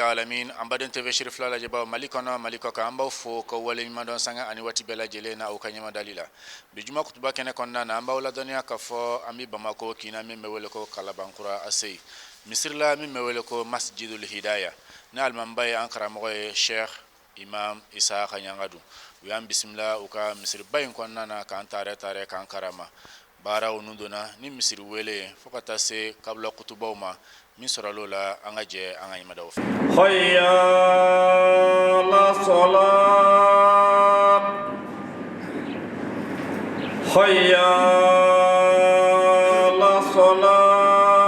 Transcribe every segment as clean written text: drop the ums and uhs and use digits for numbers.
Alamin. An baden TV Siri fila lajɛbaw, Mali kɔnɔ, Mali kɔ kan, an b'aw fo ka waleɲuman dɔn sanga ani waati bɛɛ lajɛlen na aw ka ɲɛmadali la. Bi juma kutuba kɛnɛ kɔnɔna na, an b'aw ladɔnniya k'a fɔ an bɛ Bamakɔ kin na min bɛ wele ko Kalabankura Aseyi, misiri la min bɛ wele ko Masjidul Hidaya, ni alimamiba ye an karamɔgɔ ye Sheikh Imam Isaka Ɲangadu. U y'an bisimila u ka misiriba in kɔnɔna na k'an taarɛ taarɛ, k'an karama baaraw nun donna ni misiri wele ye fo ka taa se kabila kutubaw ma. Min sɔrɔla o la, an ka jɛ an ka ɲɛmadaw fɛ. Hayya ala salat, hayya ala salat,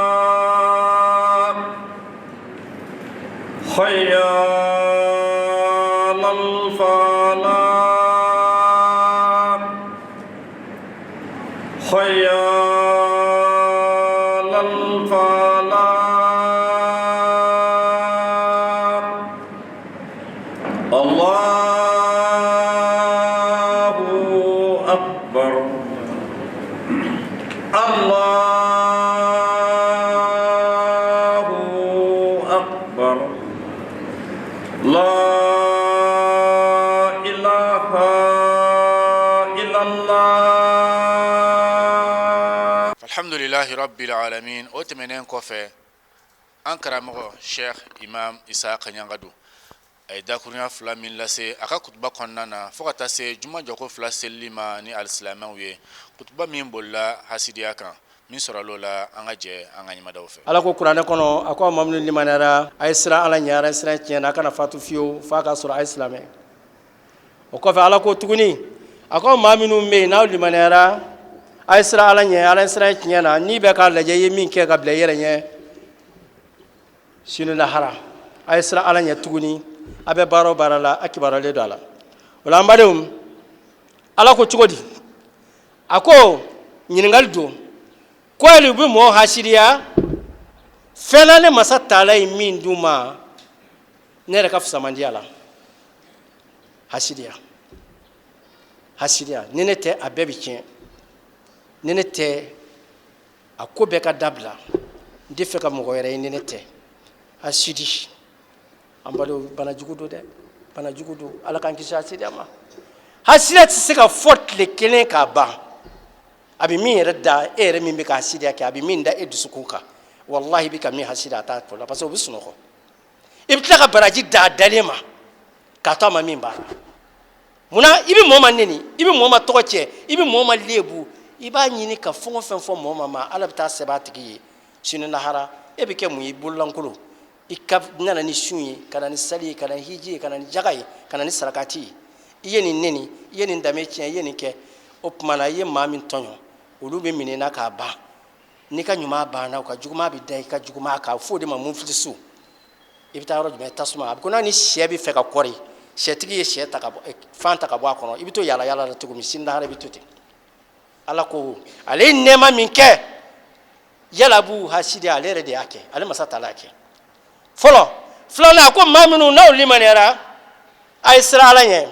hayya ala falah, hayya ala falah. Allahu akbar, Allahu akbar, la ilaha illallah. Alhamdulilahi rabbil alamin. O tɛmɛnen kɔfɛ, an karamɔgɔ Sheikh Imam Isaka Ɲangadu, a ye dakurunya fila min lase a ka kutuba kɔnɔna na fo ka taa se juma jɔko fila selili ma ni alisilamɛw ye, kutuba min bolila hasidiya kan, min sɔrɔla o la, an ka jɛ an ka ɲɛmadaw fɛ. Ala ko kuranɛ kɔnɔ, a ko aw maa minnu limaniyara, a ye siran Ala ɲɛ ala siran tiɲɛ na, a kana fatu fiyewu f'a k'a sɔrɔ a ye silamɛ. O kɔfɛ, Ala ko tuguni, a ko maa minnu bɛ yen n'aw limaniyara, a ye siran Ala ɲɛ ala siran tiɲɛ na. N'i bɛ k'a lajɛ i ye min kɛ ka bila i yɛrɛ ɲɛ sini lahara, a ye siran Ala ɲɛ tuguni. A bɛ baara o baara la, a kibaruyalen don a la. O la, an badenw, Ala ko cogo di? A ko ɲininkali don ko yali u bɛ mɔgɔ hasidiya fɛn na ne masa taala ye min d'u ma, ne yɛrɛ ka fisamandiya la? Hasidiya, hasidiya, ni ne tɛ, a bɛɛ bɛ tiɲɛ. Ni ne tɛ, a ko bɛɛ ka dabila. N tɛ fɛ ka mɔgɔ wɛrɛ ye ni ne tɛ. Hasidi, an badenw, bana jugu don dɛ, bana jugu don. Ala k'an kisi hasidiya ma. Hasidiya tɛ se ka fɔ tile kelen k'a ban. A bɛ min yɛrɛ da e yɛrɛ min bɛ ka hasidiya kɛ, a bɛ min da e dusukun kan, walahi, i bɛ ka min hasidiya, a t'a tɔ la, parce que o bɛ sunɔgɔ. I bɛ tila ka baraji d'a dalen ma k'a to a ma min baara. Munna i bɛ mɔɔ ma neni, i bɛ mɔɔ ma tɔgɔ tiɲɛ, i bɛ mɔɔ ma lebu, i b'a ɲini ka fɛn o fɛn fɔ mɔɔ ma, Ala bɛ taa sɛbɛn a tigi ye sini lahara. E bɛ kɛ mun ye? Bololankolon. I ka nana ni sun ye, ka na ni sali ye, ka na ni hiji ye, ka na ni jaga ye, ka na ni sarakati ye. I ye nin neni, i ye nin danbe tiɲɛ, i ye nin kɛ. O tuma na, i ye maa min tɔɲɔ, olu bɛ minɛ i na k'a ban. N'i ka ɲuman banna, u ka juguman bɛ da i ka juguman kan. F'o de ma mufilisu. I bɛ taa yɔrɔ jumɛn? Tasuma. A bɛ ko n'a ni sɛ bɛ fɛ ka kɔri, sɛtigi ye sɛ ta ka bɔ, fan ta ka bɔ a kɔnɔ, i bɛ to yaala yaala la cogo min, sini lahara i bɛ to ten. Ala ko ale ye nɛɛma min kɛ, yala b'u hasidi, ale yɛrɛ de y'a kɛ, ale masa taala y'a kɛ fɔlɔ. Filanan, a ko maa minnu n'aw limaniyara, a ye siran Ala ɲɛ.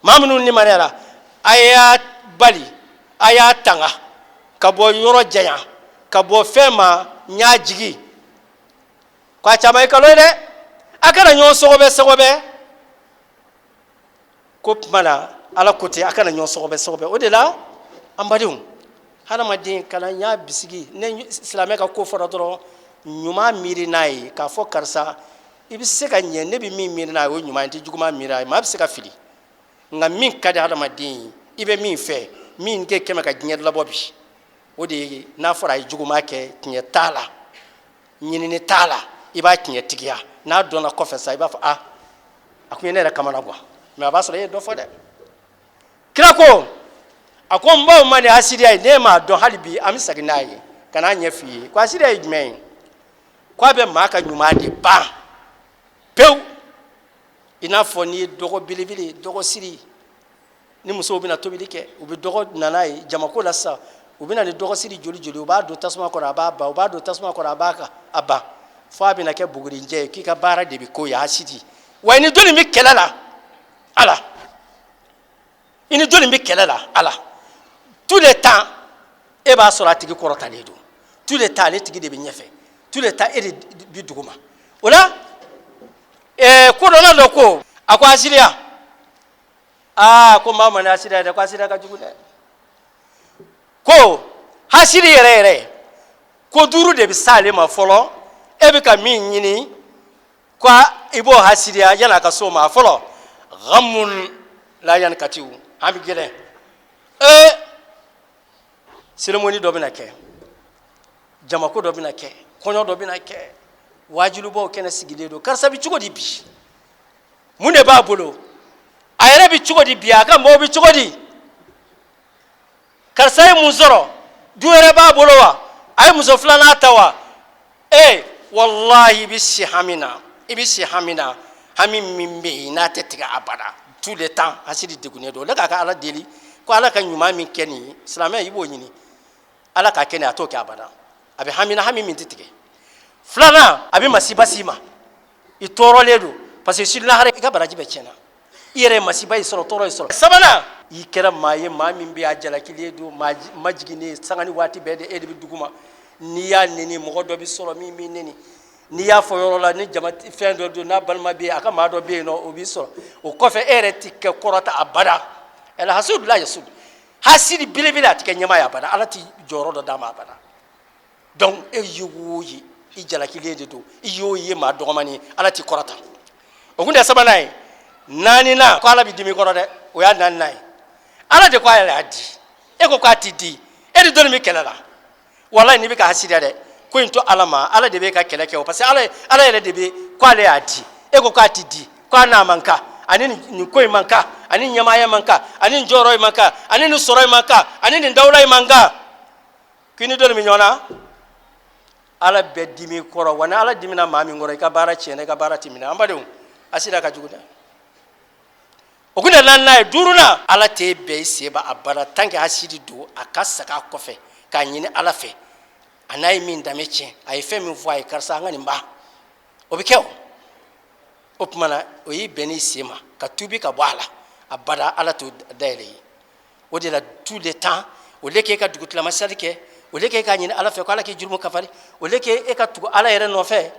Maa minnu limaniyara, a y'a bali, a y'a tanga ka bɔ yɔrɔ janya ka bɔ fɛn ma n y'a jigi ko a caman ye kalo ye dɛ. A kana ɲɔgɔn sɔgɔbɛ sɔgɔbɛ. Ko tuma na, Ala ko ten, a kana ɲɔgɔn sɔgɔbɛ sɔgɔbɛ. O de la, an badenw, hadamaden kana ɲa bisigi. Ne silamɛ ka ko fɔra dɔrɔn, ɲuman miiri n'a ye k'a fɔ karisa i bɛ se ka ɲɛ. Ne bɛ min miiri n'a ye, o ɲuman ye, n tɛ juguman miiri a ye. Maa bɛ se ka fili, nka min ka di hadamaden ye, i bɛ min fɛ, min kɛ kɛmɛ ka diɲɛ labɔ bi, o de ye n'a fɔra a ye juguman kɛ, tiɲɛ t'a la, ɲinini t'a la, i b'a tiɲɛ tigiya. N'a dɔnna kɔfɛ sa, i b'a fɔ a a kun ye ne yɛrɛ kamana gan, mais a b'a sɔrɔ e ye dɔ fɔ dɛ. Kira ko, a ko n baw ma, ni hasidiya ye, ne m'a dɔn hali bi, an bɛ segin n'a ye ka n'a ɲɛ f'i ye ko hasidiya ye jumɛn ye? Ko a bɛ maa ka ɲuman de ban pewu. I n'a fɔ n'i ye dɔgɔ belebele, dɔgɔ siri, ni musow bɛna tobili kɛ, u bɛ dɔgɔ na n'a ye jamako la sisan, u bɛna ni dɔgɔ siri joli joli, u b'a don tasuma kɔrɔ, a b'a ban, u b'a don tasuma kɔrɔ, a b'a kan, a ban, fo a bɛna kɛ bugurinjɛ ye. K'i ka baara de bɛ k'o ye, hasidi wa. I ni jɔni bɛ kɛlɛ la? Ala. I ni jɔni bɛ kɛlɛ la? Ala. Tout le temps e b'a sɔrɔ a tigi kɔrɔtalen don, tout le temps ale tigi de bɛ ɲɛfɛ, tout le temps e de bɛ duguma. O la, Kodɔnna dɔ ko, a ko hasiriya, aa, ko maa ma ni hasiriya dɛ, ko hasiriya ka jugu dɛ. Ko hasiri yɛrɛ yɛrɛ, ko duuru de bɛ s'ale ma fɔlɔ. E bɛ ka min ɲini ko i b'o hasiriya yan'a ka s'o ma. Fɔlɔ, ghamun la yankatiw, hami gɛlɛn. Ee, cérémonie dɔ bɛna kɛ, jamako dɔ bɛna kɛ, kɔɲɔ dɔ bɛna kɛ, waajulubaw kɛnɛ sigilen don. Karisa bɛ cogo di bi? Mun de b'a bolo? A yɛrɛ bɛ cogo di bi? A ka mɔgɔw bɛ cogo di? Karisa ye mun sɔrɔ? Du wɛrɛ b'a bolo wa? A ye muso filanan ta wa? Ee, walahi, i bɛ si hami na, i bɛ si hami na, hami min bɛ yen n'a tɛ tigɛ abada. Tout le temps hasidi degunnen don. O la k'a ka Ala deli ko Ala ka ɲuman min kɛ nin ye, silamɛ, i b'o ɲini Ala k'a kɛ nin, a t'o kɛ abada. A bɛ hami na, hami min tɛ tigɛ. Filanan, a bɛ masiba s'i ma, i tɔɔrɔlen don, parce que sini lahara i ka baraji bɛɛ tiɲɛna, i yɛrɛ ye masiba y'i sɔrɔ, tɔɔrɔ y'i sɔrɔ. Sabanan, i kɛra maa ye, maa min bɛ a jalakilen don, maa majiginnen, sanga ni waati bɛɛ de e de bɛ dugu ma. N'i y'a neni, mɔgɔ dɔ bɛ sɔrɔ min b'i neni. N'i y'a fɔ yɔrɔ la ni jama fɛn dɔ don, n'a balima bɛ yen, a ka maa dɔ bɛ yen nɔ, o b'i sɔrɔ. O kɔfɛ, e yɛrɛ ti kɛ kɔrɔta abada. Alhasudu la yasudu, hasidi belebele, a ti kɛ ɲɛmaa ye abada, Ala ti jɔyɔrɔ dɔ d'a ma abada. Donc e ye o ye, i jalakilen de don, i y'o ye maa dɔgɔmani ye, Ala t'i kɔrɔta. O kun tɛ sabanan ye. Naaninan, ko Ala bɛ dimi kɔrɔ dɛ, o y'a naaninan ye. Ala de ko a yɛrɛ y'a di, e ko k'a ti di, e ni dɔnni bɛ kɛlɛ la. Walayi, n'i bɛ ka hasidiya dɛ, ko in to Ala ma, Ala de bɛ ka kɛlɛ kɛ o, parce que Ala yɛrɛ de bɛ ko ale y'a di, e ko k'a ti di, ko a n'a man kan, ani nin ko in man kan, ani ɲɛmaaya man kan, ani nin jɔyɔrɔ in man kan, ani nin sɔrɔ in man kan, ani nin dawula in man kan, k'i ni dɔnni bɛ ɲɔgɔn na. Ala bɛ dimi kɔrɔ wa? Ni Ala dimina maa min kɔrɔ, i ka baara tiɲɛna, i ka baara ti minɛ. An badenw, hasidiya ka jugu dɛ. O kun tɛ naaninan ye. Duurunan, Ala t'e bɛn i sen ba abada tant que hasidi don. A ka saga kɔfɛ k'a ɲini Ala fɛ, a n'a ye min danbe tiɲɛ, a ye fɛn min fɔ a ye, karisa, an ka nin ban, o bɛ kɛ. O tuma na, o y'i bɛn n'i sen ma ka tubi ka bɔ a la abada, Ala t'o dayɛlɛ ye. O de la, tout le temps, au lieu k'e ka dugutilama sali kɛ, au lieu k'e k'a ɲini Ala fɛ ko Ala k'i jurumu kafari, au lieu k'e ka tugu Ala yɛrɛ nɔfɛ,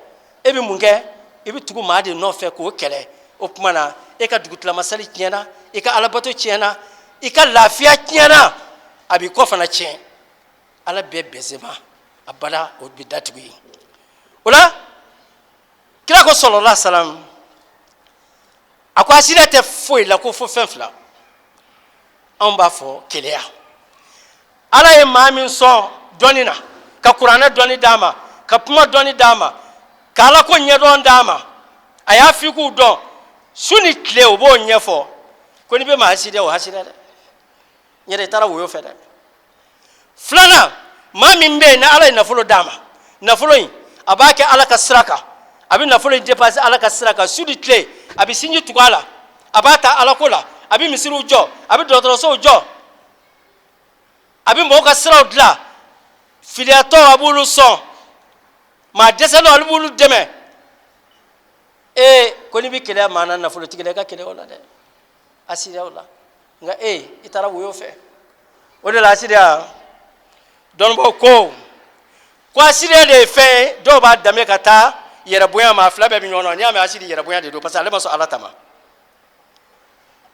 e bɛ mun kɛ? I bɛ tugu maa de nɔfɛ k'o kɛlɛ. O tuma na, e ka dugutilama sali tiɲɛna, i ka alabato tiɲɛna, i ka lafiya tiɲɛna, a b'i kɔ fana tiɲɛ. Ala bɛɛ bɛnzema abada, o bɛ datugu ye. O la, kira ko sɔlɔla salam, a ko hasidiya tɛ foyi la ko fo fɛn fila. Anw b'a fɔ keleya. Ala ye maa min sɔn dɔnni na, ka kuranɛ dɔnni d'a ma, ka kuma dɔnni d'a ma, ka Ala ko ɲɛdɔn d'a ma, a y'a fikiw dɔn, su ni tile o b'o ɲɛfɔ, ko n'i bɛ maa hasidiya, o hasidiya dɛ, n yɛrɛ i taara woyo fɛ dɛ. Filanan, maa min bɛ yen ni Ala ye nafolo d'a ma, nafolo in a b'a kɛ Ala ka sira kan, a bɛ nafolo in dépenser Ala ka sira kan, su ni tile a bɛ sinji tugu a la, a b'a ta Ala ko la, a bɛ misiriw jɔ, a bɛ dɔgɔtɔrɔsow jɔ, a bɛ mɔgɔw ka siraw dilan, filiyatɔw a b'olu sɔn, maa dɛsɛlenw olu b'olu dɛmɛ. Ee, ko n'i bɛ keleya maa na nafolotigi la, i ka keleya o la dɛ, hasidiya o la. Nka e, i taara woyo fɛ. O de la, hasidiya, dɔnnibaw ko hasidiya de ye fɛn ye, dɔw b'a danbe ka taa yɛrɛbonya ma. A fila bɛɛ bɛ ɲɔgɔn na. N'i y'a mɛn hasidi, yɛrɛbonya de don, parce que ale ma sɔn Ala ta ma.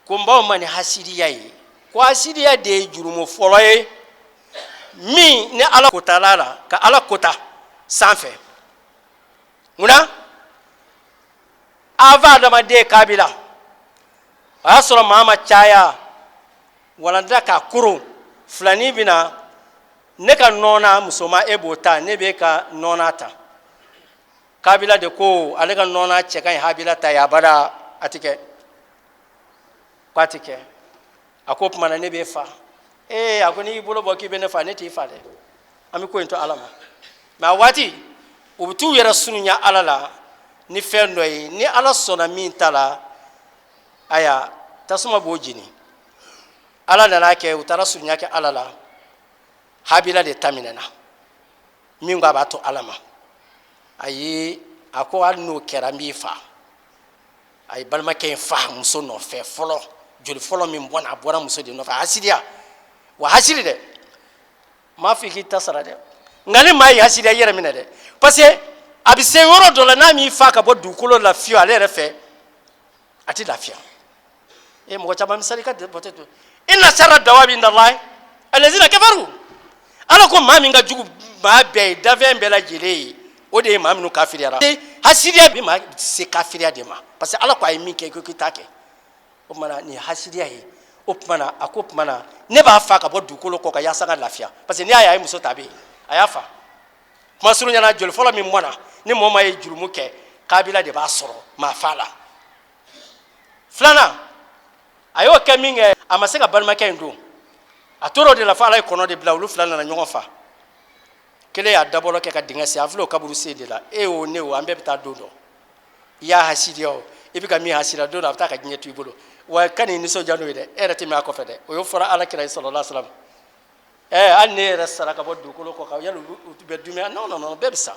Ko n baw ma ni hasidiya ye, ko hasidiya de ye jurumu fɔlɔ ye min ni Ala kotala la, ka Ala kota sanfɛ. Munna? Avant adamaden Kabila, o y'a sɔrɔ maa ma caya, walanda k'a koron filani bɛna ne ka nɔɔna musoma, e b'o ta, ne b'e ka nɔɔna ta. Kabila de ko ale ka nɔɔna cɛ ka ɲi Habila ta ye, abada a ti kɛ, k'a ti kɛ. A ko tuma na, ne b'e fa. Ee, a ko n'i y'i bolo bɔ k'i bɛ ne fa, ne t'i fa dɛ, an bɛ ko in to Ala ma. Mɛ a waati, u bɛ t'u yɛrɛ surunya Ala la ni fɛn dɔ ye, ni Ala sɔnna min ta la, aya tasuma b'o jeni. Ala nana kɛ, u taara surunya kɛ Ala la, Habila de ta minɛna, min ko a b'a to Ala ma. Ayi, a ko hali n'o kɛra, n b'i fa. A ye balimakɛ in fa muso nɔfɛ fɔlɔ. Joli fɔlɔ min bɔnna, a bɔra muso de nɔfɛ. Hasidiya wa, hasidi dɛ, m'a fɔ i k'i ta sara dɛ, nka ni maa ye hasidiya, i yɛrɛ minɛ dɛ, parce que a bɛ se yɔrɔ dɔ la, n'a m'i fa ka bɔ dugukolo la fiyewu, ale yɛrɛ fɛ. A tɛ lafiya. E mɔgɔ caman bɛ sali ka bɔtɛ to. Inna sharra dawabi inda Allahi allazina kafaru. Ala ko maa min ka jugu maa bɛɛ ye, danfɛn bɛɛ lajɛlen ye, o de ye maa minnu kafiriyara. Hasidiya bɛ maa se kafiriya de ma, parce que Ala ko a ye min kɛ, i ko k'i t'a kɛ. O tuma na nin ye hasidiya ye. O tuma na a ko tuma na ne b'a fa ka bɔ dugukolo kɔ kan yaasa ka lafiya, parce que n'i y'a ye a ye muso ta, a bɛ yen, a y'a fa. Kuma surunya na, joli fɔlɔ min mɔnna ni mɔɔ maa ye jurumu kɛ, Kabila de b'a sɔrɔ maa fa la. Filanan, a y'o kɛ min kɛ, a ma se ka balimakɛ in don. A tora o de la fo Ala ye kɔnɔ de bila, olu fila nana ɲɔgɔn fa. Kelen y'a dabɔlɔ kɛ ka dingɛ sen, an filɛ o kaburu sen de la. E o ne o, an bɛɛ bɛ taa don dɔ. I y'a hasidiya o, i bɛ ka min hasidiya, don dɔ a bɛ taa ka diɲɛ to i bolo. Wa kan'i nisɔndiya n'o ye dɛ, e yɛrɛ tɛ mɛn a kɔfɛ dɛ. O y'o fɔra Ala kira ye sallallahu alaihi wasallam. Hali ne yɛrɛ sara ka bɔ dugukolo kɔ kan, yali u bɛ dumɛ? Non, non, non, bɛɛ bɛ sa.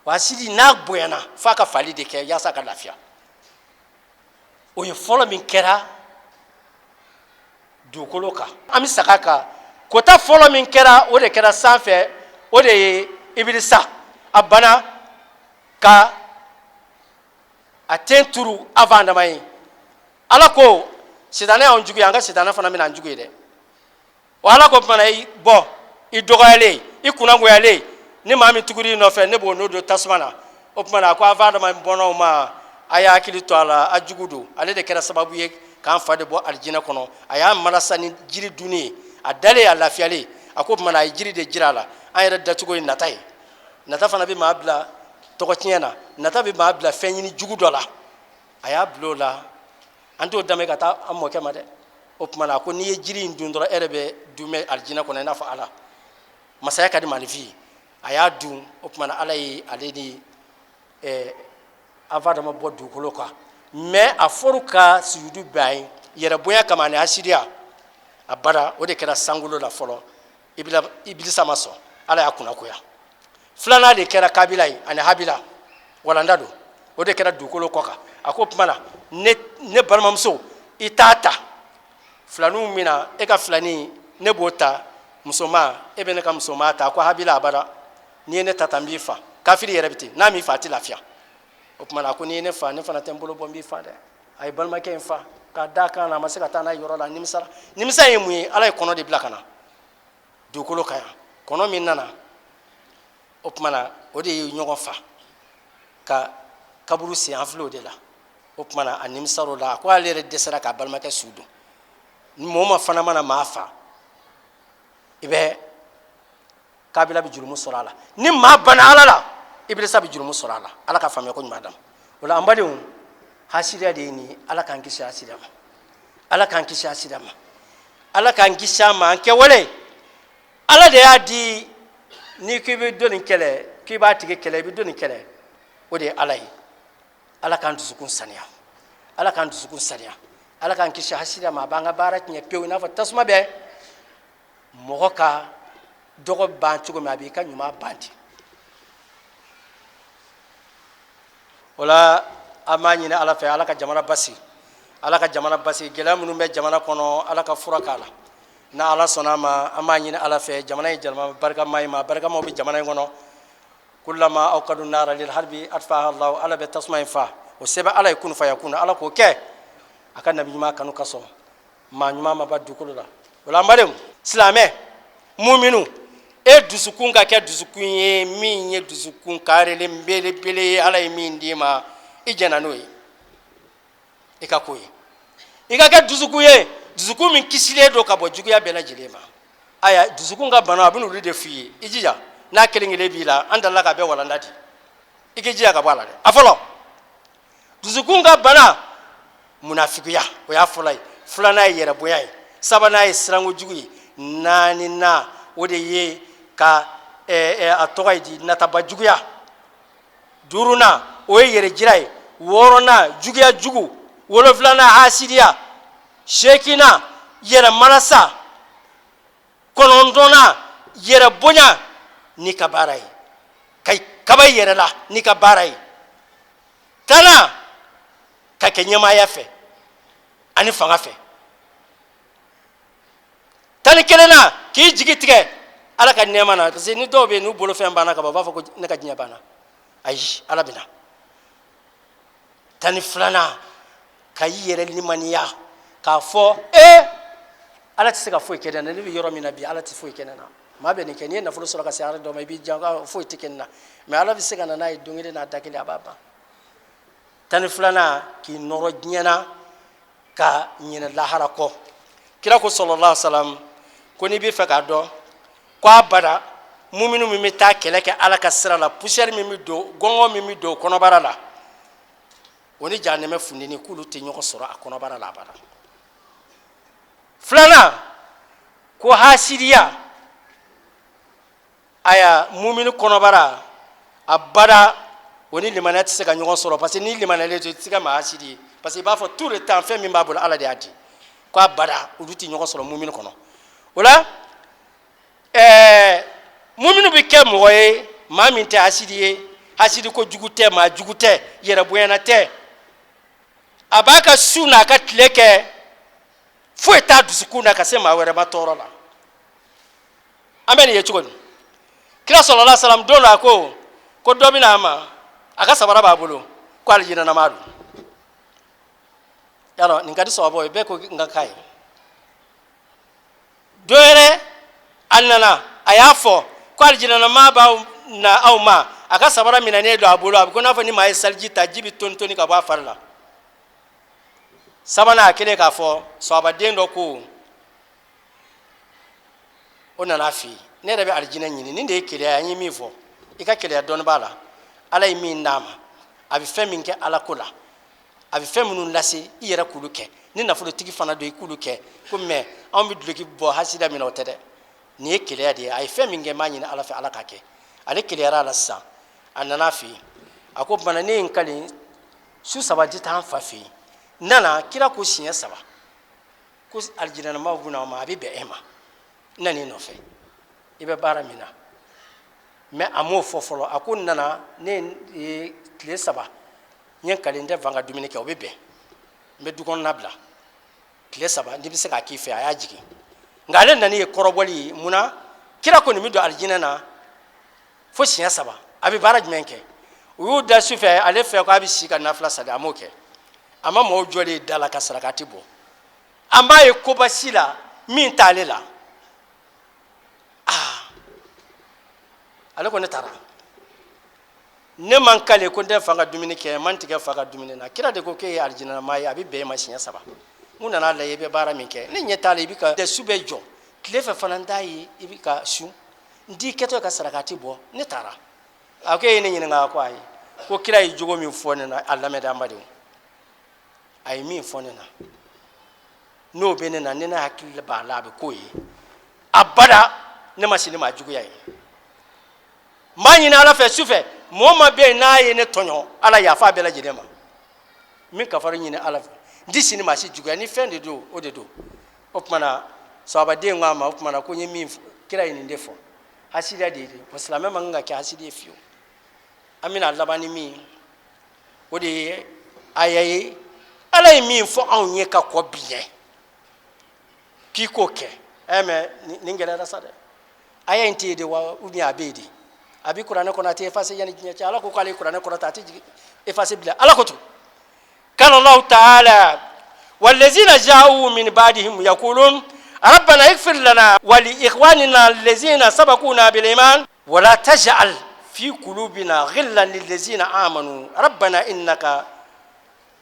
Wa hasidi n'a bonyana, f'a ka fali de kɛ yaasa ka lafiya. O ye fɔlɔ min kɛra dugukolo kan. An bɛ saga kan, kota fɔlɔ min kɛra, o de kɛra sanfɛ, o de ye Ibilisa. A banna ka a ten turu avant Adama ye. Ala ko sitanɛ y'anw jugu ye, an ka sitanɛ fana bɛna an jugu ye dɛ. O Ala ko tuma na i bɔ i dɔgɔyalen, i kunnagoyalen, ni maa min tugura i nɔfɛ, ne b'o n'o don tasuma na. O tuma na a ko avant Adama bɔnnaw ma, a y'a hakili to a la, a jugu don. Ale de kɛra sababu ye k'an fa de bɔ alijinɛ kɔnɔ. A y'a malasa ni jiri dunni ye, a dalen, a lafiyalen. A ko tuma na a ye jiri de jira a la. An yɛrɛ dacogo ye nata ye. Nata fana bɛ maa bila tɔgɔtiɲɛ na, nata bɛ maa bila fɛn ɲini jugu dɔ la. A y'a bila o la, an t'o danbe ka taa an mɔkɛ ma dɛ. O tuma na a ko n'i ye jiri in dun dɔrɔn, e yɛrɛ bɛ dumɛ alijinɛ kɔnɔ i n'a fɔ Ala. Masaya ka di maaninfin ye. A y'a dun. O tuma na Ala ye ale ni avant Adama bɔ dugukolo kan. Mais a fɔr'u ka sujudu bɛn a ye yɛrɛ bonya kama ani hasidiya a bada. O de kɛra sankolo la fɔlɔ. Ibilisa ma sɔn, Ala y'a kunnagoya. Filanan de kɛra Kabila ye ani Habila, walanda don. O de kɛra dugukolo kɔ kan. A ko tuma na ne balimamuso, i t'a ta filaninw min na, e ka filanin ne b'o ta, musoma e bɛ ne ka musoma ta. A ko Habila, abada, n'i ye ne ta ta, n b'i fa. Kafiri yɛrɛ bɛ ten, n'a m'i fa a tɛ lafiya. O tuma na a ko n'i ye ne fa, ne fana tɛ n bolo bɔ, n b'i fa dɛ. A ye balimakɛ in fa k'a da kan na, a ma se ka taa n'a ye yɔrɔ la. Nimisara. Nimisa ye mun ye? Ala ye kɔnɔ de bila ka na dugukolo kan yan. Kɔnɔ min nana, o tuma na o de ye ɲɔgɔn fa ka kaburu sen, an filɛ o de la. O tuma na a nimisar'o la, a ko ale yɛrɛ dɛsɛra k'a balimakɛ su don. Mɔgɔ ma fana mana maa fa, i bɛ Kabila bɛ jurumu sɔrɔ a la. Ni maa banna Ala la, Ibilisa bɛ jurumu sɔrɔ a la. Ala ka faamuya ko ɲuman d'an ma. O la an badenw, hasidiya de ye nin ye. Ala k'an kisi hasidiya ma, Ala k'an kisi hasidiya ma, Ala k'an kisi a ma. An kɛwale, Ala de y'a di. N'i k'i bɛ dɔ nin kɛlɛ, k'i b'a tigi kɛlɛ, i bɛ dɔ nin kɛlɛ, o de ye Ala ye. Ala k'an dusukun saniya, Ala k'an dusukun saniya, Ala k'an kisi hasidiya ma. A b'an ka baara tiɲɛ pewu, i n'a fɔ tasuma bɛ mɔgɔ ka dɔgɔ ban cogo min, a b'i ka ɲuman ban ten. O la an b'a ɲini Ala fɛ, Ala ka jamana basigi, Ala ka jamana basigi. Gɛlɛya minnu bɛ jamana kɔnɔ, Ala ka fura k'a la. N'a Ala sɔnna a ma, an b'a ɲini Ala fɛ, jamana ye jamana barikama ye, maa barikamaw bɛ jamana in kɔnɔ. Kullama awqadu nara lil harbi atfaaha Allahu. Ala bɛ tasuma in fa, o sɛbɛn Ala ye kun fayakun. Ala k'o kɛ a ka nabi ɲuman kanu kosɔn. Maa ɲuman ma ban dugukolo la. O la an badenw silamɛ muminu, e dusukun ka kɛ dusukun ye min ye dusukun karilen belebele ye. Ala ye min d'i ma, i jɛnna n'o ye, i ka ko ye. I ka kɛ dusukun ye, dusukun min kisilen don ka bɔ juguya bɛɛ lajɛlen ma. Aya, dusukun ka bana, a bɛ n'olu de f'i ye. I jija n'a kelen kelen b'i la, an dalila k'a bɛɛ walanda di, i k'i jija ka bɔ a la dɛ. A fɔlɔ, dusukun ka bana, munafigiya, o y'a fɔlɔ ye. Filanan ye yɛrɛbonya ye, sabanan ye sirankojugu ye, naaninan o de ye ka a tɔgɔ ye di, nataba juguya, duurunan o ye yɛrɛjira ye, wɔɔrɔnan juguya jugu, wolonfilanan hasidiya, seekinan yɛrɛ malasa, kɔnɔntɔnnan yɛrɛ bonya n'i ka baara ye, ka kaba i yɛrɛ la n'i ka baara ye, tannan ka kɛ ɲɛmaaya fɛ ani fanga fɛ, 11nan k'i jigi tigɛ Ala ka nɛɛma na. Parce que ni dɔw bɛ yen, n'u bolofɛn banna ka ban, u b'a fɔ ko ne ka diɲɛ banna. Ayi, Ala bɛna. 12nan Ka i yɛrɛ limaniya k'a fɔ ee Ala tɛ se ka foyi kɛ ne na, ne bɛ yɔrɔ min na bi, Ala tɛ foyi kɛ ne na. Maa bɛ nin kɛ, n'i ye nafolo sɔrɔ ka se yɔrɔ dɔ ma, i b'i jan foyi tɛ kɛ ne na, mais Ala bɛ se ka na n'a ye don kelen n'a da kelen, a b'a ban. 12nan, k'i nɔrɔ diɲɛ na ka ɲinɛ lahara kɔ. Kira ko sallallahu alaihi wasallam ko n'i bɛ fɛ k'a dɔn ko abada muminu min bɛ taa kɛlɛ kɛ Ala ka sira la, poussière min bɛ don, gɔngɔn min bɛ don kɔnɔbara la, o ni jahanɛmɛ funteni, k'olu tɛ ɲɔgɔn sɔrɔ a kɔnɔbara la abada. Filanan ko hasidiya, aya mumini kɔnɔbara abada o ni limaniya tɛ se ka ɲɔgɔn sɔrɔ, parce que ni limaniyalen to, i tɛ se ka maa hasidi ye, parce que i b'a fɔ tout le temps fɛn min b'a bolo, Ala de y'a di. Ko abada olu tɛ ɲɔgɔn sɔrɔ mumini kɔnɔ. O la mumini bɛ kɛ mɔgɔ ye, maa min tɛ hasidi ye, hasidi ko jugu tɛ, maa jugu tɛ, yɛrɛ bonyana tɛ. A b'a ka su n'a ka tile kɛ, foyi t'a dusukun na ka se maa wɛrɛ ma tɔɔrɔ la. An bɛ nin ye cogo di? Kira sallallahu alaihi wasallam don dɔ, a ko ko dɔ bɛ na a ma, a ka sabara b'a bolo, ko alijinɛnamaa don. Yala nin ka di sababu ye, bɛɛ ko n ka k'a ye. Dɔ wɛrɛ a nana, a y'a fɔ ko alijinɛnamaa b'aw na aw ma, a ka sabara minɛnen don a bolo, a bɛ ko n'a fɔ ni maa ye saliji ta, ji bɛ toni toni ka bɔ a fari la. Sabanan, a kɛlen k'a fɔ, sababaden dɔ ko o nana a fɛ yen, ne yɛrɛ bɛ alijinɛ ɲini, nin de ye keleya ye. An ye min fɔ, i ka keleya dɔɔni b'a la. Ala ye min d'a ma, a bɛ fɛn min kɛ Ala ko la, a bɛ fɛn minnu lase i yɛrɛ k'olu kɛ, ni nafolotigi fana don, i k'olu kɛ. Ko mais anw bɛ duloki bɔ hasida min na, o tɛ dɛ, nin ye keleya de ye. A ye fɛn min kɛ, n b'a ɲini Ala fɛ, Ala k'a kɛ. Ale keleyara a la sisan, a nana a fɛ yen, a ko bana ne ye n kali su 3 tɛ taa n fa fɛ yen. N nana, kira ko siɲɛ 3 ko alijinɛnamaw bɛ na ma, a bɛ bɛn e ma, n nan'i nɔfɛ, i bɛ baara min na. Mais a m'o fɔ fɔlɔ, a ko n nana, ne ye tile 3 n ye n kali n tɛ fa ka dumuni kɛ, o bɛ bɛn, n bɛ du kɔnɔna bila tile 3, n'i bɛ se k'a k'i fɛ. A y'a jigin, nka ale nana ye kɔrɔbɔli ye. Munna kira ko nin bɛ don alijinɛ na fo siɲɛ 3? A bɛ baara jumɛn kɛ? U y'u da su fɛ, ale fɛ k'a bɛ si ka nafila sali, a m'o kɛ. A ma mɔgɔw jɔlen da la ka sarakati bɔ. An b'a ye koba si la min t'ale la. Aa, ale ko ne taara, ne man kale ko n tɛ fa ka dumuni kɛ, n man tigɛ fa ka dumuni na. Kira de ko k'e ye alijinɛmaa ye, a bɛ bɛn e ma siɲɛ 3. N nana lajɛ i bɛ baara min kɛ, ne ɲɛ t'a la i bɛ ka su bɛɛ jɔ, tile fɛ fana n t'a ye i bɛ ka sun, n t'i kɛtɔ ka sarakati bɔ. Ne taara. A ko e ye ne ɲininka? Ko ayi. Ko kira ye jogo min fɔ ne na, a lamɛn dɛ, an badenw, a ye min fɔ ne na, n'o bɛ ne na, ni ne hakili b'a la, a bɛ k'o ye abada. Ne ma si ni maa juguya ye. N b'a ɲini Ala fɛ su fɛ, mɔgɔ ma bɛ yen n'a ye ne tɔɲɔ, Ala yafa a bɛɛ lajɛlen ma. N bɛ kafari ɲini Ala fɛ, n tɛ si ni maa si juguya. Ni fɛn de don, o de don. O tuma na sababaden ko a ma, o tuma na ko n ye min fɔ, kira ye nin de fɔ, hasidiya de ye. Wa silamɛ man kan ka kɛ hasidi ye fiyewu. An bɛna laban ni min ye, o de ye aya ye Ala ye min fɔ anw ye ka kɔn bi ɲɛ k'i k'o kɛ. Mais nin gɛlɛyara sa dɛ. Aya in tɛ yen de wa, ou bien a bɛ yen de? A bɛ kuranɛ kɔnɔ, a tɛ effacer yanni diɲɛ cɛ. Ala ko k'ale ye kuranɛ kɔrɔta, a tɛ jigin effacer bilen. Ala ko ten, qala Allahu ta'ala wallazina ja'u min ba'dihim yaqulun rabbana ighfir lana wa li ikhwanina allazina sabaquna bil iman wala taj'al fi qulubina ghillan lillazina amanu rabbana innaka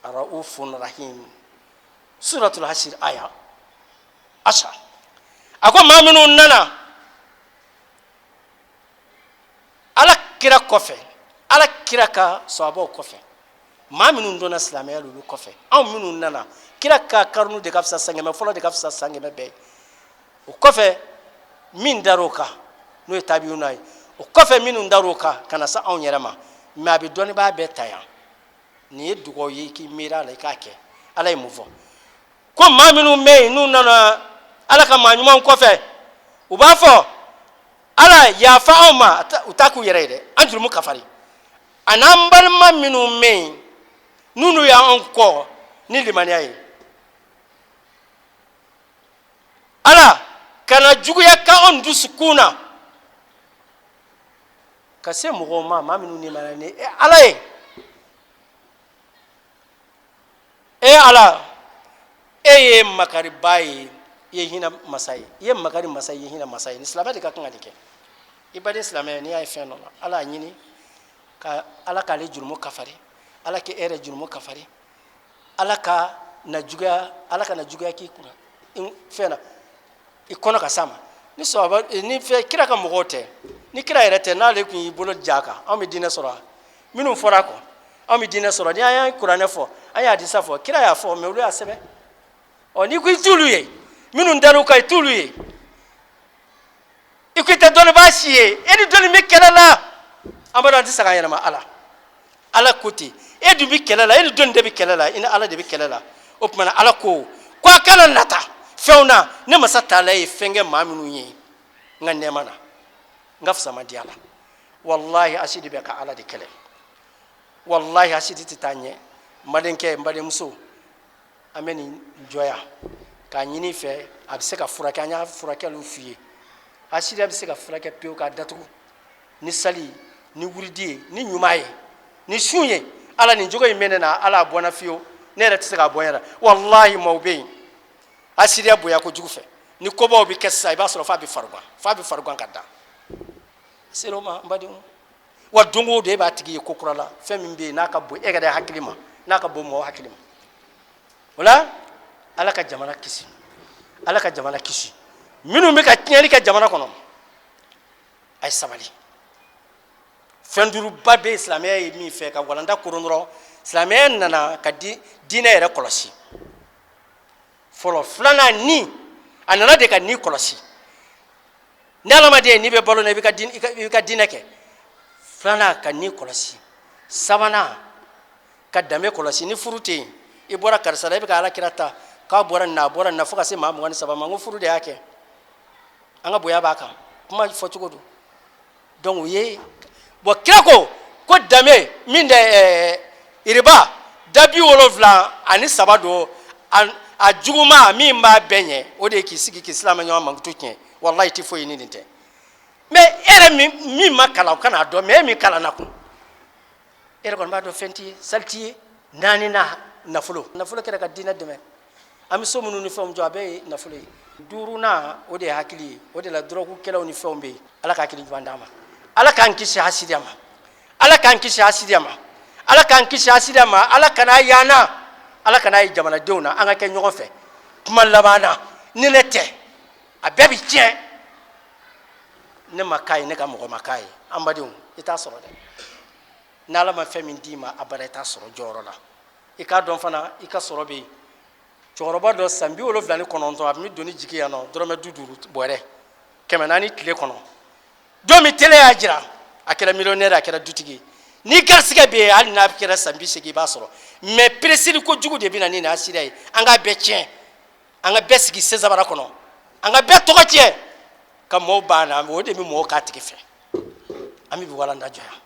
ra'ufun rahim. Suratul Hashr aya 10. A ko maa minnu nana Ala kira kɔfɛ, Ala kira ka sahabaw kɔfɛ, maa minnu donna silamɛya olu kɔfɛ, anw minnu nana kira ka karunu de ka fisa, san 100 fɔlɔ de ka fisa san 100 bɛɛ ye. O kɔfɛ min dar'o kan, n'o ye tabiyuna ye, o kɔfɛ minnu dar'o kan ka na se anw yɛrɛ ma. Mais a bɛ dɔnnibaa bɛɛ ta yan. Nin ye dugawu ye, i k'i miiri a la, i k'a kɛ. Ala ye mun fɔ? Ko maa minnu bɛ yen n'u nana Ala ka maa ɲumanw kɔfɛ, u b'a fɔ Ala yafa anw ma, u t'a k'u yɛrɛ ye dɛ, an jurumu kafari, a n'an balima minnu bɛ yen n'olu y'an kɔn ni limaniya ye. Ala kana juguya kɛ anw dusukun na ka se mɔgɔw ma, maa minnu limaniya ni Ala ye. E Ala, e ye makariba ye, i ye hinɛ masa ye, i ye makari masa ye, i ye hinɛ masa ye. Ni silamɛ de ka kan ka nin kɛ. I baden silamɛ, n'i y'a ye fɛn dɔ la, Ala y'a ɲini ka Ala k'ale jurumu kafari, Ala k'e yɛrɛ jurumu kafari, Ala ka na juguya, Ala kana juguya k'i kunna fɛn na, i kɔnɔ ka s'a ma. Ni sɔrɔ ni fɛn kira ka mɔgɔw tɛ, ni kira yɛrɛ tɛ, n'ale tun y'i bolo ja kan, anw bɛ diinɛ sɔrɔ wa? Minnu fɔra a kɔ, anw bɛ diinɛ sɔrɔ. Ni an ye kuranɛ fɔ, an ye hadisa fɔ, kira y'a fɔ, mais olu y'a sɛbɛn. Ɔ, n'i ko i t'olu ye, minnu dar'u kan, i t'olu ye, i ko i tɛ dɔnnibaa si ye, e ni dɔnni bɛ kɛlɛ la. An b'a dɔn an tɛ se k'an yɛlɛma. Ala, Ala ko ten. E dun bɛ kɛlɛ la, e ni dɔnni de bɛ kɛlɛ la, i ni Ala de bɛ kɛlɛ la. O tuma na, Ala ko ko a kana nata fɛnw na. Ne masa taala ye fɛn kɛ maa minnu ye n ka nɛɛma na, n ka fisamandiya la. Walahi, hasidi bɛ ka Ala de kɛlɛ. Walahi, hasidi tɛ taa ɲɛ. N badenkɛ, n badenmuso, an bɛ nin jɔ yan k'a ɲini i fɛ. A bɛ se ka furakɛ, an y'a furakɛliw f'i ye. Hasidiya bɛ se ka furakɛ pewu k'a datugu ni sali, ni wurudi ye, ni ɲuman ye, ni sun ye. Ala, nin jogo in bɛ ne na, Ala a bɔ n na fiyewu, ne yɛrɛ tɛ se k'a bɔ n yɛrɛ. Walahi, maaw bɛ yen, hasidiya bonya kojugu fɛ, ni kobaw bɛ kɛ sisan, i b'a sɔrɔ f'a bɛ farigan, f'a bɛ farigan ka da ser'o ma. N badenw, wa don o don e b'a tigi ye ko kura la, fɛn min bɛ yen n'a ka bon e yɛrɛ hakili ma, n'a ka bon mɔgɔw hakili ma. O la, Ala ka jamana kisi, Ala ka jamana kisi. Minnu bɛ ka tiɲɛni kɛ jamana kɔnɔ, a ye sabali. Fɛn duuruba bɛ yen, silamɛya ye min fɛ ka walanda koron dɔrɔn. Silamɛya nana ka di diinɛ yɛrɛ kɔlɔsi fɔlɔ. Filanan, ni a nana de ka ni kɔlɔsi. Ni adamaden n'i bɛ balo na, i bɛ ka diinɛ kɛ. Filanan, ka ni kɔlɔsi. Sabanan, ka danbe kɔlɔsi. Ni furu tɛ yen, i bɔra karisa la, i bɛ ka Ala kira ta k'a bɔra nin na, a bɔra nin na, fo ka se maa 23 ma. N ko furu de y'a kɛ, an ka bonya b'a kan, kuma fɔcogo don. Donc u ye bon, kira ko ko danbe min tɛ riba da 73 don, a juguma min b'a bɛɛ ɲɛ, o de ye k'i sigi k'i silamɛ ɲɔgɔn mankutu tiɲɛ. Walahi, i tɛ foyi ni nin tɛ. Mais e yɛrɛ min ma kalan, o kan'a dɔn. Mais e min kalanna kun, e yɛrɛ kɔni b'a dɔn fɛn t'i ye, sali t'i ye. Naani na, nafolo. Nafolo kɛra ka diinɛ dɛmɛ. An bɛ so minnu ni fɛnw jɔ, a bɛɛ ye nafolo ye. Duurunan, o de ye hakili ye. O de la dɔrɔgukɛlaw ni fɛnw bɛ yen. Ala ka hakili ɲuman d'an ma. Ala k'an kisi hasidiya ma. Ala k'an kisi hasidiya ma. Ala k'an kisi hasidiya ma. Ala kana y'an na, Ala kana ye jamanadenw na. An ka kɛ ɲɔgɔn fɛ. Kuma laban na, ni ne tɛ, a bɛɛ bɛ tiɲɛ. Ne ma k'a ye, ne ka mɔgɔ ma k'a ye. An badenw, i t'a sɔrɔ dɛ. N'Ala ma fɛn min d'i ma abada, i t'a sɔrɔ jɔyɔrɔ la. I k'a dɔn fana, i ka sɔrɔ bɛ yen. Cɛkɔrɔba dɔ, san 79, a tun bɛ doni jigin yan nɔ, dɔrɔmɛ 50 bɔrɛ 400 tile kɔnɔ. Don min tele y'a jira, a kɛra millionnaire, a kɛra dutigi ye. Ni garisigɛ bɛ yen, hali n'a kɛra san 80, i b'a sɔrɔ. Mais pereseli kojugu de bɛ na ni nin hasidiya ye. An k'a bɛɛ tiɲɛ, an ka bɛɛ sigi sensabara kɔnɔ, an ka bɛɛ tɔgɔ tiɲɛ ka mɔgɔw ban na, o de bɛ mɔgɔw k'a tigi fɛ. An bɛ bi walanda jɔ yan.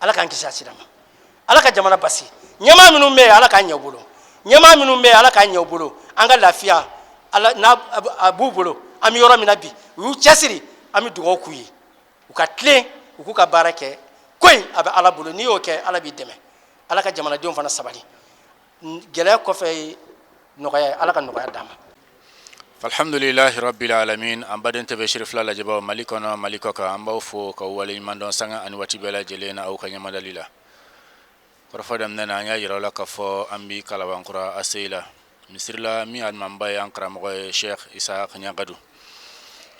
Ala k'an kisi hasida ma. Ala ka jamana basigi. Ɲɛmaa minnu bɛ yen, Ala k'an ɲɛ u bolo. Ɲɛmaa minnu bɛ yen, Ala k'an ɲɛ u bolo. An ka lafiya, Ala n'a a b'u bolo. An bɛ yɔrɔ min na bi, u y'u cɛsiri, an bɛ dugawu k'u ye, u ka tilen, u k'u ka baara kɛ. Ko in a bɛ Ala bolo. N'i y'o kɛ, Ala b'i dɛmɛ. Ala ka jamanadenw fana sabali. Gɛlɛya kɔfɛ ye nɔgɔya ye. Ala ka nɔgɔya d'an ma. Alhamdulilahi rabbil alamin. An baden TV Cherifla lajɛbaw Mali kɔnɔ, Mali kɔ kan, an b'aw fo k'aw waleɲuman dɔn sanga ani waati bɛɛ lajɛlen na aw ka ɲɛmadali la. Kɔrɔfɔ daminɛ na, an y'a yira aw la k'a fɔ an bi Kalabankura ACI la, misiri la min alimamiba ye an karamɔgɔ ye, Sheikh Isa Ɲagadu.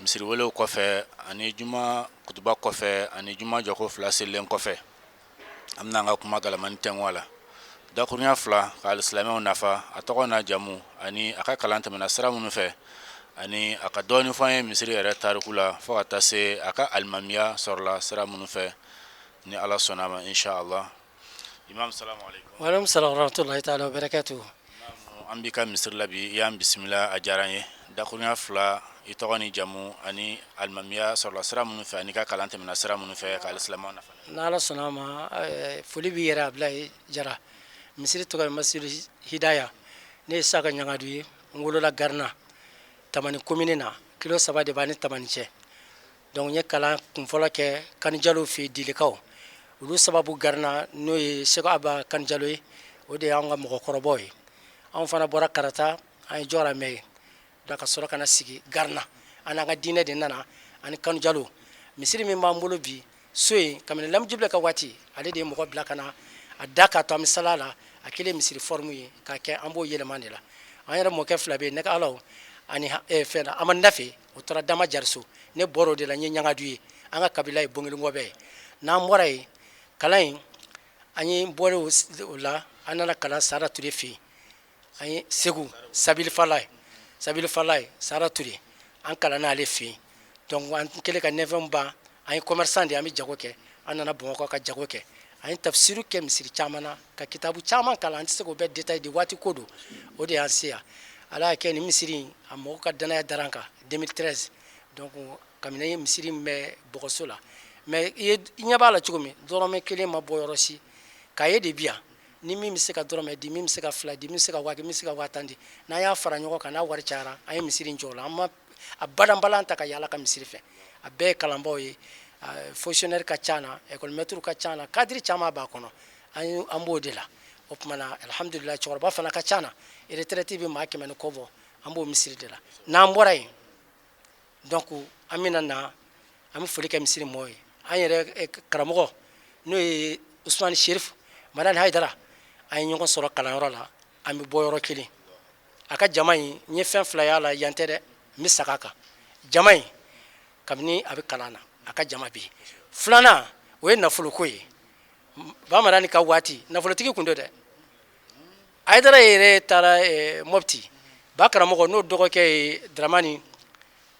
Misiri welew kɔfɛ ani juma kutuba kɔfɛ ani juma jɔko fila selilen kɔfɛ, an bɛna an ka kuma galamani tɛnku a la dakurunya fila ka alisilamɛw nafa, a tɔgɔ n'a jamu ani a ka kalan tɛmɛna sira minnu fɛ, ani a ka dɔɔnin fɔ an ye misiri yɛrɛ tariku la, fo ka taa se a ka alimamiya sɔrɔla sira minnu fɛ, ni Ala sɔnna a ma, insha Allah. Imam, salamu aleykum. Wa aleykum salam wa rahmatulahi taala wa barakatuhu. An b'i ka misiri la bi, i y'an bisimila, a diyara an ye. Dakurunya fila, i tɔgɔ ni jamu ani alimamiya sɔrɔla sira minnu fɛ ani ka kalan tɛmɛna sira minnu fɛ ka alisilamɛw nafa. N'Ala sɔnna a ma, foli b'i yɛrɛ Abulayi Jara. Misiri tɔgɔ ye Masjidu Hidaya. Ne ye Saka Ɲagadu ye. N wolola Garina, Tamani komini na, kilo 3 de b'a ni Tamani cɛ. Donc n ye kalan kunfɔlɔ kɛ Kanijalo fɛ yen, Dilikaw. Olu sababu Garina, n'o ye Seko Aba Kanijalo ye, o de y'an ka mɔgɔkɔrɔbaw ye. Anw fana bɔra Karata, an ye jɔra mɛn yen, ka sɔrɔ ka na sigi Garina. An n'an ka diinɛ de nana ani Kanujalo. Misiri min b'an bolo bi, so in, kabini Lamijurubɛ ka waati, ale de ye mɔgɔ bila ka na a da k'a to an bɛ sala la. A kɛlen misiri forme ye k'a kɛ, an b'o yɛlɛma de la. An yɛrɛ mɔkɛ fila bɛ yen, ne ala ani fɛn Amadu Nafe, o taara Dama Jariso. Ne bɔra o de la, n ye ɲagadu ye. An ka kabila ye Bongelenkɔbɛ ye. N'an bɔra yen, kalan in, an ye bɔra o la, an nana kalan Sara Ture fɛ yen. An ye Segu Sabilifala ye, Sabilifala ye Sara Ture, an kalanna ale fɛ yen. Donc an kɛlen ka neuvième ban, an ye commerçant de ye, an bɛ jago kɛ. An nana Bamakɔ ka jago kɛ. An ye tafsiru kɛ misiri caman na, ka kitabu caman kalan. An tɛ se k'o bɛɛ détail di, waati ko don. O de y'an se yan. Ala y'a kɛ nin misiri in, a mɔgɔw ka danaya dara an kan 2013. Donc kabini misiri in bɛ bɔgɔso la, mais i ɲɛ b'a la cogo min, dɔrɔmɛ kelen ma bɔ yɔrɔ si k'a ye de bi yan. Ni min bɛ se ka dɔrɔmɛ di, min bɛ se ka fila di, min bɛ se ka 1000, min bɛ se ka 50 000 di, n'an y'a fara ɲɔgɔn kan, n'a wari cayara, an ye misiri in jɔ o la. An ma a balanbalan ta ka yaala ka misiri fɛ. A bɛɛ ye kalanbaaw ye, fonctionnaire ka ca na, école maître ka ca na, cadre caman b'a kɔnɔ. An b'o de la. O tuma na, alhamdulillah, cɛkɔrɔba fana ka ca na, retraite bɛ maa 100 ni kɔ bɔ. An b'o misiri de la. N'an bɔra yen, donc an bɛna na, an bɛ foli kɛ misiri mɔgɔw ye. An yɛrɛ karamɔgɔ, n'o ye Usumani Sherif Madani Hayidara, an ye ɲɔgɔn sɔrɔ kalanyɔrɔ la, an bɛ bɔ yɔrɔ kelen. A ka jama in, n ye fɛn fila y'a la yan tɛ dɛ, n bɛ saga kan. Jama in, kabini a bɛ kalan na, a ka jama bɛ yen. Filanan, o ye nafoloko ye. Ba Madani ka waati, nafolotigi tun don dɛ. Hayidara yɛrɛ taara Mɔpti, ba karamɔgɔ n'o dɔgɔkɛ ye Dramani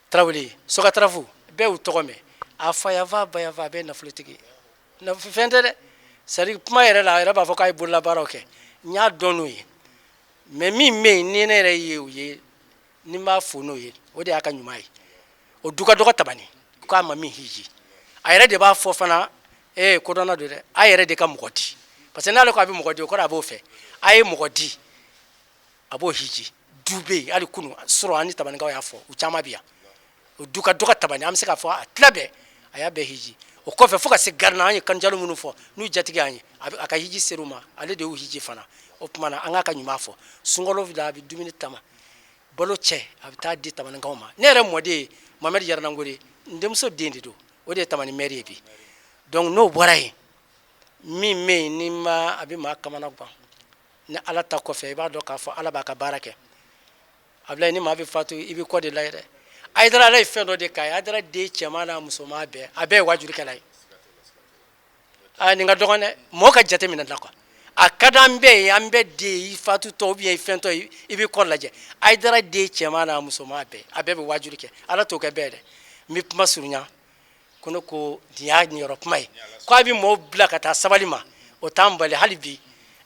Tarawele, Sokatarafu, bɛɛ y'u tɔgɔ mɛn. A fa yanfan, ba yanfan, a bɛɛ ye nafolotigi. Fɛn tɛ dɛ, c'est à dire kuma yɛrɛ la, a yɛrɛ b'a fɔ k'a ye bololabaaraw kɛ. N y'a dɔn n'o ye. Mais min bɛ yen, ni ne yɛrɛ ye o ye, ni n b'a fo n'o ye, o de y'a ka ɲuman ye. O du ka dɔgɔ Tabani k'a ma min hiji. A yɛrɛ de b'a fɔ fana, ee, kodɔnna don dɛ. A yɛrɛ de ka mɔgɔ di, parce que n'ale ko a bɛ mɔgɔ di, o kɔrɔ a b'o fɛ. A ye mɔgɔ di, a b'o hiji. Du bɛ yen, hali kunu sɔrɔ, an ni Tabanikaw y'a fɔ, u caman bɛ yan. O du ka dɔgɔ Tabani, an bɛ se k'a fɔ a tila bɛɛ, a y'a bɛɛ hiji. O kɔfɛ, fo ka se Garina, an ye Kanujalo minnu fɔ n'u jatigi y'an ye, a ka hiji ser'u ma, ale de y'u hiji fana. O tuma na, an k'a ka ɲuman fɔ. Sunkalo la, a bɛ dumuni tama, balo cɛ, a bɛ taa di Tabanikaw ma. Ne yɛrɛ mɔden ye Mohamed Yaranangore, n denmuso den de don, o de ye Tabani maire ye bi. Donc n'o bɔra yen, min bɛ yen ni ma a bɛ maa kamana gan, ni Ala ta kɔfɛ, i b'a dɔn k'a fɔ Ala b'a ka baara kɛ. Abulayi, ni maa bɛ fatu, i bɛ kɔ de lajɛ dɛ. Hayidara, Ala ye fɛn dɔ de k'a ye. Hayidara den cɛman n'a musoman bɛɛ, a bɛɛ ye wajulikɛla ye. Aa, nin ka dɔgɔn dɛ, mɔgɔ ka jate minɛ la quoi. A ka di an bɛɛ ye, an bɛɛ den, i fatutɔ ou bien i fɛntɔ, i bɛ kɔ lajɛ. Hayidara den cɛman n'a musoman bɛɛ, a bɛɛ bɛ wajuli kɛ. Ala t'o kɛ bɛɛ dɛ. N bɛ kuma surunya ko ne ko nin y'a niyɔrɔ kuma ye, ko a bɛ mɔgɔw bila ka taa sabali ma. O t'an bali hali bi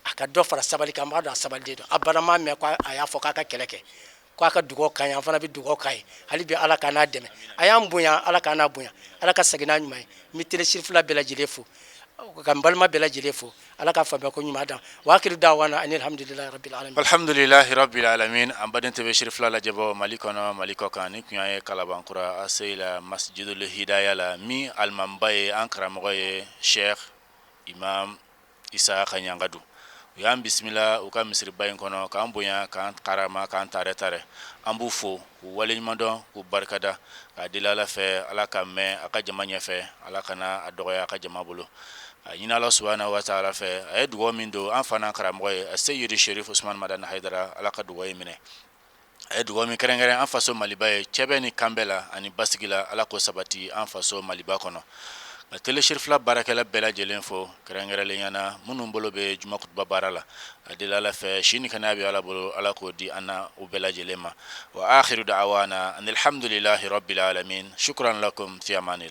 a ka dɔ fara sabali kan. An b'a dɔn a sabali don. A bana mɛn ko a y'a fɔ k'a ka kɛlɛ kɛ, ko a ka dugawu kan ye. An fana bɛ dugawu k'a ye hali bi, Ala k'a n'a dɛmɛ. A y'an bonya, Ala k'a n'a bonya, Ala ka segin n'a ɲuman ye. N bɛ télé Sirifila bɛɛ lajɛlen fo, ka n balima bɛɛ lajɛlen fo. Ala ka faamuya ko ɲuman dan. Wa akhiru da'wana ani alhamdulillahi rabbil alamin. Alhamdulilahi rabbil alamin. An baden TV Sirifila lajɛbɔ Mali kɔnɔ, Mali kɔ kan, ni kun ye Kalabankura Aseyila Masjidul Hidaya la, min alimamiba ye an karamɔgɔ ye, Sheikh Imam Isaka Ɲangadu. U y'an bisimila u ka misiriba in kɔnɔ, k'an bonya, k'an karama, k'an tare tare. An b'u fo k'u waleɲumandɔn, k'u barikada, k'a deli Ala fɛ, Ala ka mɛn a ka jama ɲɛfɛ, Ala kana a dɔgɔya a ka jama bolo. A ɲini Ala subahana wa taala fɛ, a ye dugawu min don an fa n'an karamɔgɔ ye, a Seyidi Sherif Usman Madani Hayidara, Ala ka dugawu in minɛ. A ye dugawu min kɛrɛnkɛrɛn an faso Maliba ye, cɛbɛ ni kanbɛ la ani basigi la, Ala k'o sabati an faso Maliba kɔnɔ. Ka télé Sirifila baarakɛla bɛɛ lajɛlen fo, kɛrɛnkɛrɛnlenya na minnu bolo bɛ juma kutuba baara la. A deli Ala fɛ, si ni kɛnɛya bɛ Ala bolo, Ala k'o di an na u bɛɛ lajɛlen ma. Wa akhiru da'wana anilhamdulilahi rabbil alamin. Shukran lakum fi amanillah.